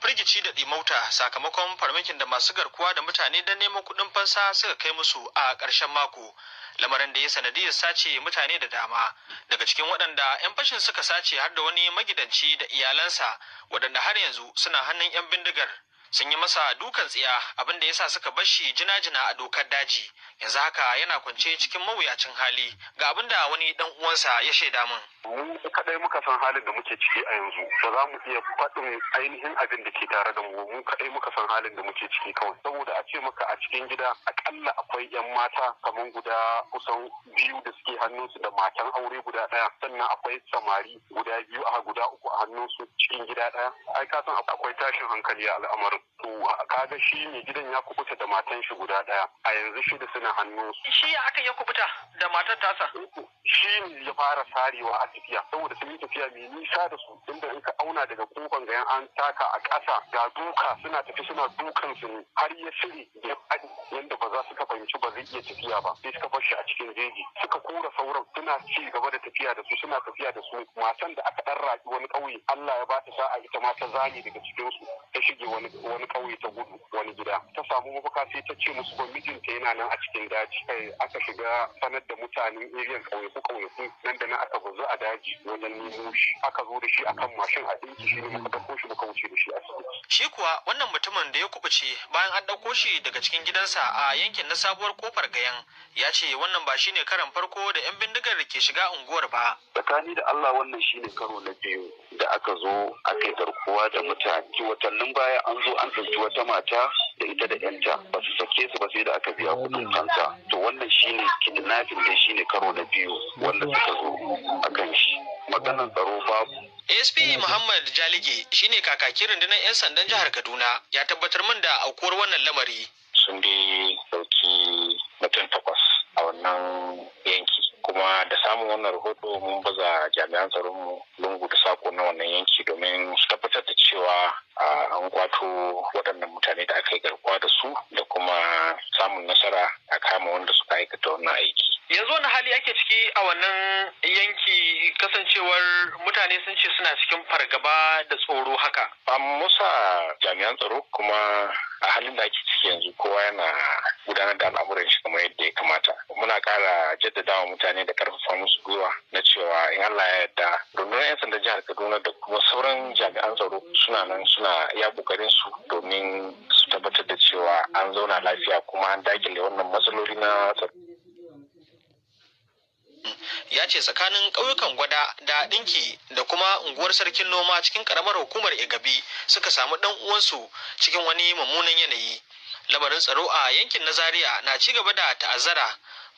Firgici da ɗimauta sakamakon farmakin da masu garkuwa da mutane don neman kuɗin fansa suka kai musu a ƙarshen mako. Lamarin da ya sanadiyar sace mutane da dama. Daga cikin waɗanda 'yan fashin suka sace har da wani magidanci da iyalansa, waɗanda har yanzu suna hannun 'yan bindigar. Sun yi masa dukan tsiya, abin da yasa suka bar shi jina-jina a dokar daji. Yanzu haka yana kwance cikin mawuyacin hali. Ga abin da wani dan uwansa ya shaida min. Mu kadai muka san halin da muke ciki a yanzu. Ba za mu iya faɗin ainihin abin da ke tare da mu. Mu kadai muka san halin da muke ciki kawai. Saboda a ce maka a cikin gida akalla akwai yan mata kamar guda kusan biyu da suke hannunsu, da matan aure guda ɗaya, sannan akwai samari guda biyu a guda uku a hannunsu cikin gida ɗaya. Ai ka san akwai tashin hankali a al'amarin. To, kaga shi ne gidan ya kubuta da matan shi guda ɗaya, a yanzu shida suna hannunsu. Shi ya aka ya kubuta da matar tasa? Shi ne ya fara sarewa a tafiya, saboda sun yi tafiya mai nisa da su, inda in ka auna daga kofan gayan an taka a ƙasa, ga duka suna tafi, suna dukan su ne har ya shiri ya faɗi yanda ba za su ka fahimci ba zai iya tafiya ba. Sai suka bar shi a cikin jeji, suka kora sauran, suna ci gaba da tafiya da su, suna tafiya da su. Matan da aka ɗan raƙi wani ƙauye, Allah ya ba ta sa'a, ita ma ta zame daga cikin su, ta shige wani ƙauye, ta gudu wani gida, ta samu mafaka. Sai ta ce musu ba mijinta yana nan a cikin daji. Kai aka shiga sanar da mutanen eriyan ƙauyaku ƙauyaku, nan da nan aka bazu a daji wajen nemo shi. Aka zo da shi akan mashin a ɗinki shi ne muka ɗauko shi muka wuce da shi asibiti. Shi kuwa wannan mutumin da ya kubuce bayan an ɗauko shi daga cikin gidansa a yankin na Sabuwar Kofar Gayan, ya ce wannan ba shine karan farko da 'yan bindigar da ke shiga unguwar ba. Tsakani da Allah, wannan shine karo na biyu da aka zo aka yi garkuwa da mutane. Watannin baya an zo an ɗauki wata mata da ita da yanta, ba su sake su ba sai da aka biya kuɗin fansa. To, wannan shine kidnapping dai, shine karo na biyu wanda suka zo a kan shi. Maganan tsaro babu. ASP Muhammad Jalige shine kakakin rundunar 'yan sandan jihar Kaduna, ya tabbatar min da aukuwar wannan lamari. Sun dai ɗauki mutum takwas a wannan yanki, kuma da samun wannan rahoto mun baza jami'an tsaronmu lungu da sako na wannan yanki domin su tabbatar da cewa an kwato waɗannan mutane da aka yi garkuwa da su, da kuma samun nasara a kama wanda suka aikata wannan aiki. Yanzu wani hali ake ciki a wannan yanki, kasancewar mutane sun ce suna cikin fargaba da tsoro haka? An musa jami'an tsaro, kuma a halin da ake ciki yanzu kowa yana gudanar da al'amuran shi kamar yadda ya kamata. Muna ƙara jaddadawa mutane da ƙarfafa musu gwiwa na cewa in Allah ya yarda, rundunar 'yan sandan jihar Kaduna da kuma sauran jami'an tsaro suna nan suna iya ƙoƙarin su domin su tabbatar da cewa an zauna lafiya kuma an dakile wannan matsaloli na tsaro. Ya ce tsakanin ƙauyukan Gwada da Ɗinki da kuma unguwar Sarkin Noma cikin ƙaramar hukumar Igabi suka samu ɗan uwansu cikin wani mummunan yanayi. Lamarin tsaro a yankin na Zaria na ci gaba da ta'azzara.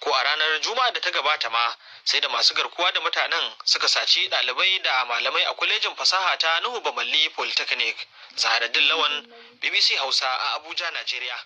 Ko a ranar Juma'a da ta gabata ma sai da masu garkuwa da mutanen suka saci ɗalibai da malamai a Kwalejin Fasaha ta Nuhu Bamalli Polytechnic. Zaharaddin Lawan, BBC Hausa, a Abuja, Najeriya.